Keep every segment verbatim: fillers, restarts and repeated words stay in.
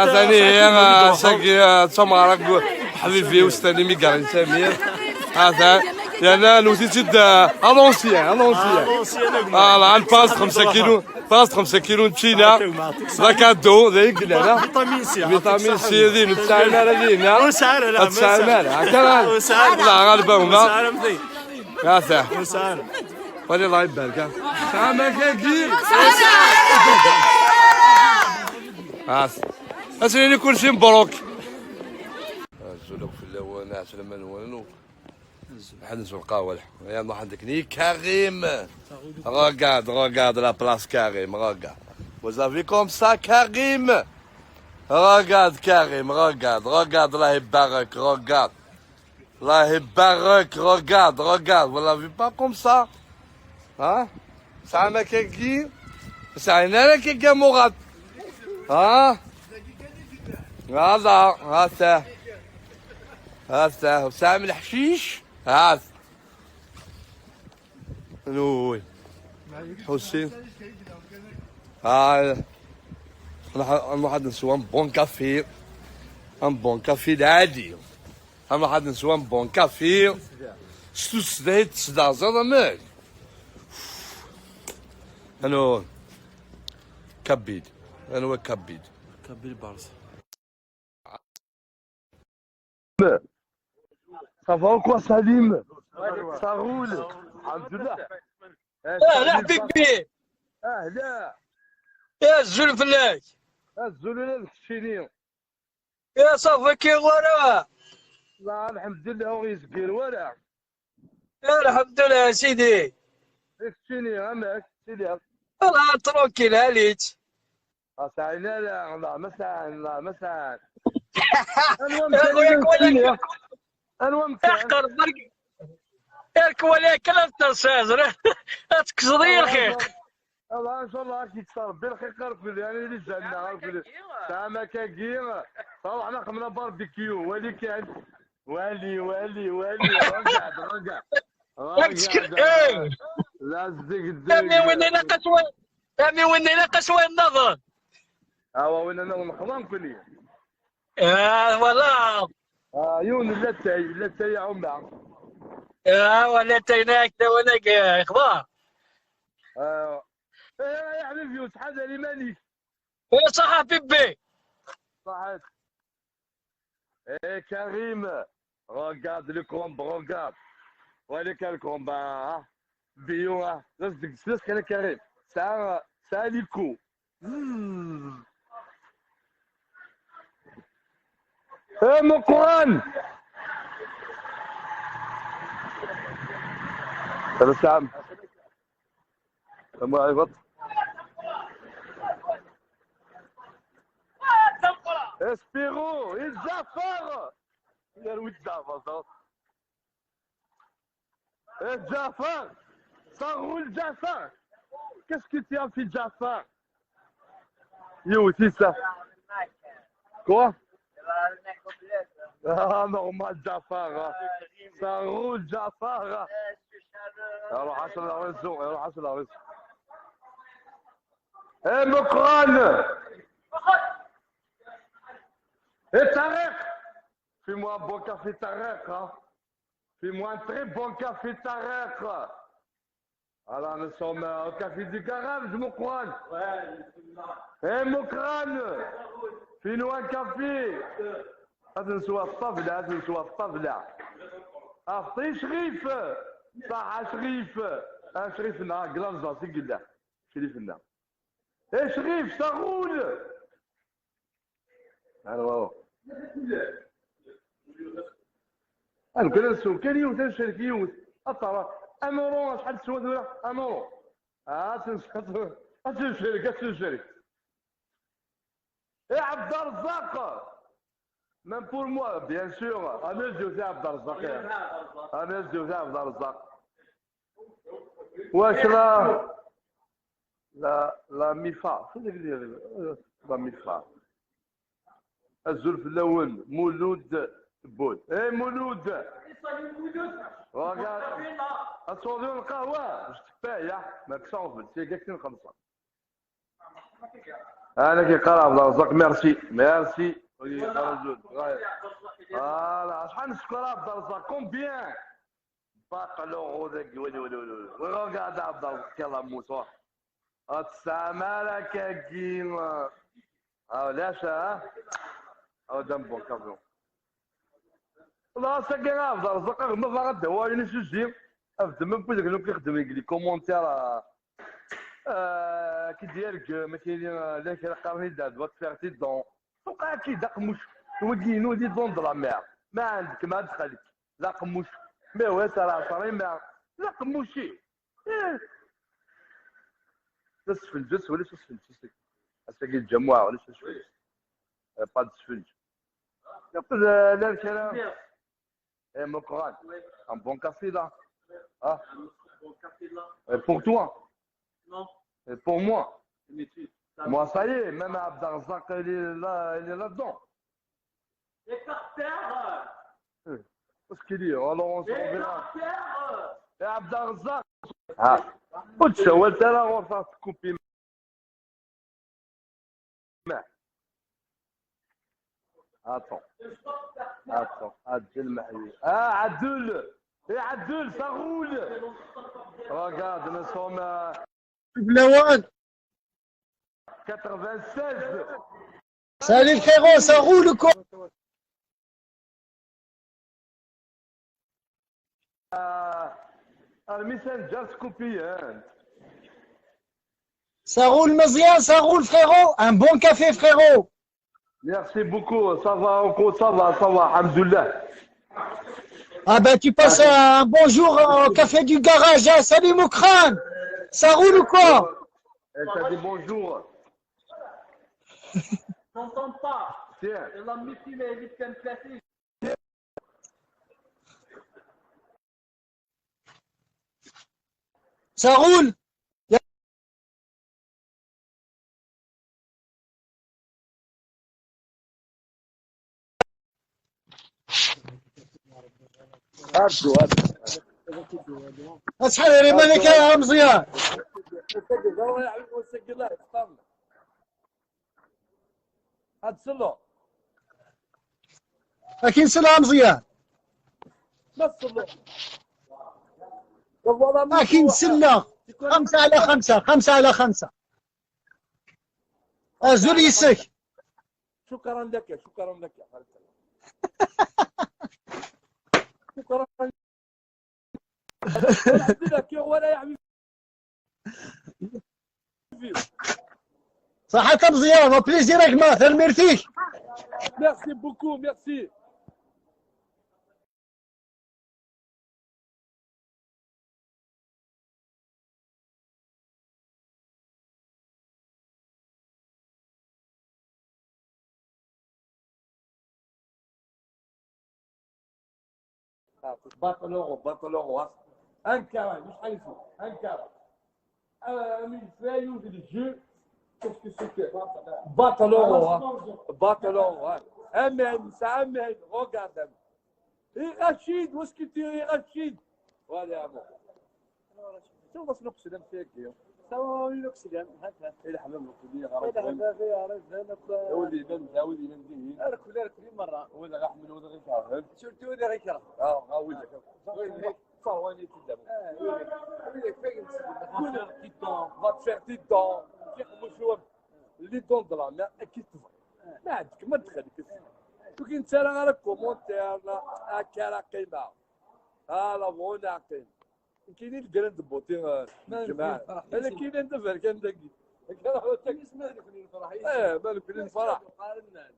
Atani, eh, sagi, eh, d tamɣara n ḥbibi Ustani Migarin Samir. Atan, yerna nuti-tt-id, eh, à l'ancien, à l'ancien. Voilà, npas xemsa kilu, npas xemsa kilu n tčina. D akadu, d ay yellan, ha? Vitamine C. Vitamine C, din, ur tesɛim ara din, ha? Ur tesɛim ara, ur tesɛim ara. Akka, ur tesɛim ara. La, ɣalba huma. Ur tesɛim ara. Ata. Ur tesɛim ara. Wali, Allah ibarek, ha? Tesɛam akagi? As. As-yini kulci mebruk. Azul akk fell-awen, ɛeslama-nwen. Ḥedd n Zulqawal. Yalla, ḥedd nekni. Karim. Regarde, regarde la place, Karim, regarde. Vous avez comme ça, Karim. Regarde, Karim, regarde, regarde, Allah ibarek, regarde. Allah ibarek, regarde, regarde. Vous l'avez pas comme ça. Hein? Tesɛam akagi? Ur sɛin ara akagi a Murat. Ha? Hada, ha-t-a. Ha-t-a. Tesɛam leḥcic? Ha-t. Anwi? Ḥusin. Ha. Nruḥ, nruḥ ad neswa un bon café. Un bon café lɛali. Nruḥ ad neswa un bon café. S tussda i d-tesdaẓaḍ aman. Anwa? Kabid. Anwa Kabid? Kabid Barça. Ça va ou quoi, Salim? Ça roule. Alhamdulillah. Eh, Salim, ḥbibi. Ahla. Eh, azul fell-ak. Azul ula d keččini. Eh, ça va, kki wara. La, alhamdulillah, ur yezgir wara. Eh, alhamdulillah, a sidi. Eh, keččini, amek tiliḍ? Ala, tranquille, ɛlič. Ur sɛin ara, Allah ma sɛan, Allah ma sɛan. Anwa amkan i llan fell-i? Anwa amkan? Iḥqer, bark-, irk wala akka la tettɛassaẓ, ad tekkseḍ-iyi lxiq. Allah, inchallah, ad k-yekkes Rebbi lxiq ar fell-i, ani di lǧanna ar fell-i. Tesɛam akagi, ruḥ nexdem la barbecue, wali kan. Wali, wali, wali, regarde, regarde. Regarde, eh. La zegdeg. Ami win ilaq aswa-, ami win ilaq aswa nniḍen. Awa, win nniḍen xḍan kuli. Ah, voilà. Ah, yiwen n latay, latay ɛumma. Ah, wa latay-nni aktawanagi, xḍa. Ah. Eh, ya ḥbibi, ttḥadar iman-ik. Eh, ṣaḥa, bibbi. Ṣaḥit. Eh, Karim, regarde le combat, regarde. Wali kan le combat, hein. Bio, hein. Là, c'est, c'est ce qu'elle a, Karim. Ça, ça, les coups. Hmm. Eh, Mokran. Salut, Sam. Salut, Sam. Espérons, et Jafar. Il y a Louis Jafar, ça. Eh, Jafar. Ça roule, Jafar. Qu'est-ce que tu as fait, Jafar? Yo, c'est ça. Quoi? Ah, normal, Jafar, hein. Ça roule, Jafar, hein. Alors, Hassan la raison, alors, Hassan la raison. Eh, Mokran. Eh, Tarek. Fais-moi un bon café, Tarek, hein. Fais-moi un très bon café, Tarek. Voilà, nous sommes, euh, au café du garage, Mokran. Eh, Mokran, fais-nous un café. Ad neswa ṭṭabla, ad neswa ṭṭabla. Axti Crif, ṣaḥa Crif. Ah, Crif-nneɣ, deg Lanza, seg yella. Crif-nneɣ. Eh, Crif, ça roule. Alors, alors. Ah, nekkni ad nsew kan yiwet, ad ncerk yiwet. Ad terreḍ. Un euro, acḥal teswa tura? Un euro. Ah, ad tens-, ad tencerk, ad tencerk. Eh, Abderrezzaq! Même pour moi, bien sûr. Amen, José Abderrezzaq. Amen, José Abderrezzaq. Wac la, la, la mifa. Fu dik di, la mifa. Azul fell-awen, Mulud Tebbout. Eh, Mulud! Regarde. Ad tesweḍ yiwen lqahwa? Je te paye, ah. Max en fait, c'est quelqu'un comme ça. Ana ki qara Abdel Razak, merci. Merci. Voilà, acḥal n sskeṛ Abdel Razak, combien? Baqel uɣu dagi, wali, wali, wali, wali. Regarde Abdel Razak, yalla mmuteɣ. Ad tesɛam ara kagi, ah, ulac, ah? Ah, d ambukaẓu. Xlaṣ, agi Abdel Razak, aɣ-, ma bɣa ad d-awayen isuzi, ad d-, même wid akk ixeddmen deg les commentaires, ah, ah, ki d-yergem, akini, ah, la kra qqaren-id, ah, doit faire tes dents. Tuqa-k-id aqemmuc, wigi-inu d idon de la mer. Ma ɛendek, ma ɛend xalek, d aqemmuc. Ma iwata leɛṣer, ma d aqemmuc-iw. Eh. D asfenǧ, ulac asfenǧ, ulac asfenǧ. Ass-agi lǧamuɛa, ulac asfenǧ. Eh, pas de sfenǧ. Yeqqel, eh, la kra. Eh, Mokran, un bon café là. Ah. Et pour toi. Et pour moi. Moi, ça y est, même Abdel Razak, il est là, il est là-dedans. Et par terre. Eh, parce qu'il est, alors on se reverra. Et Abdel Razak. Ah. Attends. Attends. Abdel Mahdi. Ah, Abdel. Eh, Abdel, ça roule. Regarde, nous sommes, euh, quatre-vingt-seize. Salut frérot, ça roule ou quoi? Ah, ah, le message just copy, hein. Ça roule, Mazia, ça roule, frérot. Un bon café, frérot. Merci beaucoup. Ça va, Uncle, ça va, ça va, alhamdoulilah. Ah ben, tu passes un bonjour au café du garage, hein. Salut, Mokran. Ça roule ou quoi? Eh, t'as dit bonjour. T'entends pas. Tiens. Et la médecine est vite comme ça. Ça roule. هادو، هادو. اصحابي، ريما لك يا مزيان. هاد سلو. اكي نسلها مزيان. ما تصلوا. والله ما اكي نسلها. خمسة على خمسة، خمسة على خمسة. أزول يسك. شكرا لك، شكرا لك. شكرا. ولا عندنا كي ولا يا حبيبي. صحة مزيان، بليزير ياك ما تنميرتيك. Merci beaucoup, merci. باطلوغو، باطلوغو، ها. انكر، مش حيفو، انكر. آه، من فايو في الجو. Qu'est-ce que c'est que باطلوغو، ها. باطلوغو، ها. امان، سا امان، regarde. اي رشيد، واش كنتي يا رشيد؟ Voilà يا عمو. شوف واش نقصد انا فيك. سوا يلوك سلام، هكا. الى حمام الكلية غا إلى ربي. حمام يا ربي، أنا ب- يا ولدي، لا، لا، ولدي، لا، ندير. اركل، اركل مرة. ولا غا حمل، ولا غير كرهن. Surtout ولا غير كرهن. اه، غا ولدك. صار وين يتدم. آه، ولدك. ولدك فين؟ Va te faire tes dents. كي يقوموا شو؟ Les dents de la mer، اكيد تظهر. ما عندك ما دخل. كي نتسالى غير كومونتير، لا، هكا راه قيمة. اه، لا بون قيمة. كاينين الكراند بوتي، آه، ما الجماعة. نكونش فرحين. انا كاين عندي فرحان داكي. كاين اسمها نكونين فرحين. ايه، ما نكونين فرح. قارنا.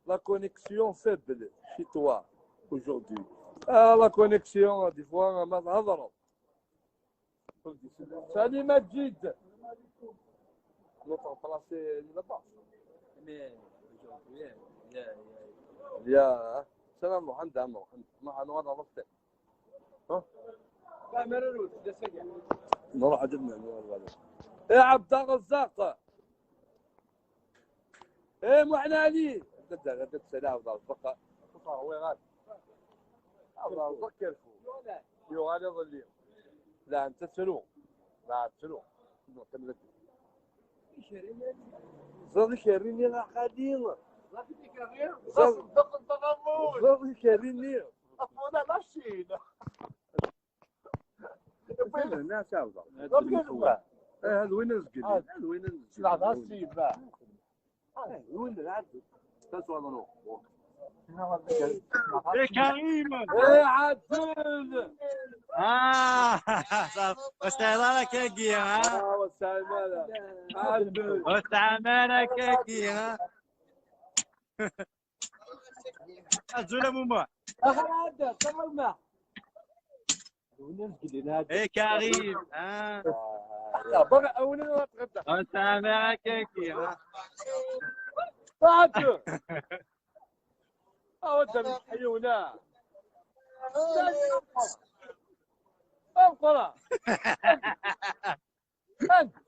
La connexion faible chez toi aujourd'hui. Ah, la connexion, des fois, ما تهضروا. Salut Majid. L'autre placé là-bas. Mais aujourd'hui, il y a, il y a, il y a. يا سلام، عندها، عندها. ما أنا وأنا رحت. ها؟ نروح عندنا، نروح بعدين. يا عبد الرزاق. ايه، مو على علي. تبدا غير تبدا سلاح وضرب بقى. صار هو غالب. Yerẓa akerfu. Yuɣal iḍelli. La tettru. La tettru. Ẓer ikerri-nni a xali. Ẓer ikerri-nni. Afuna la Chine. Win hna cerḍeɣ. Ad win azgel. Ad win azgel. Ad win azgel. Taswaḍ n uxxu. يا كريم. Iɛedden! Ah, واش تعمل كاكي ها؟ Ah, wasaɛmala. Ɛedden! واش تعمل كاكي ها؟ أزول ماما. Axir ɛedden, taɣelma. Ad win azgel, ɛedden. اي كريم ها؟ Baɣ a win ad tɣedda. واش تعمل كاكي ها؟ Ɛedden! Aw, ad d-amen ḥyuna. Ameqqran. Anda?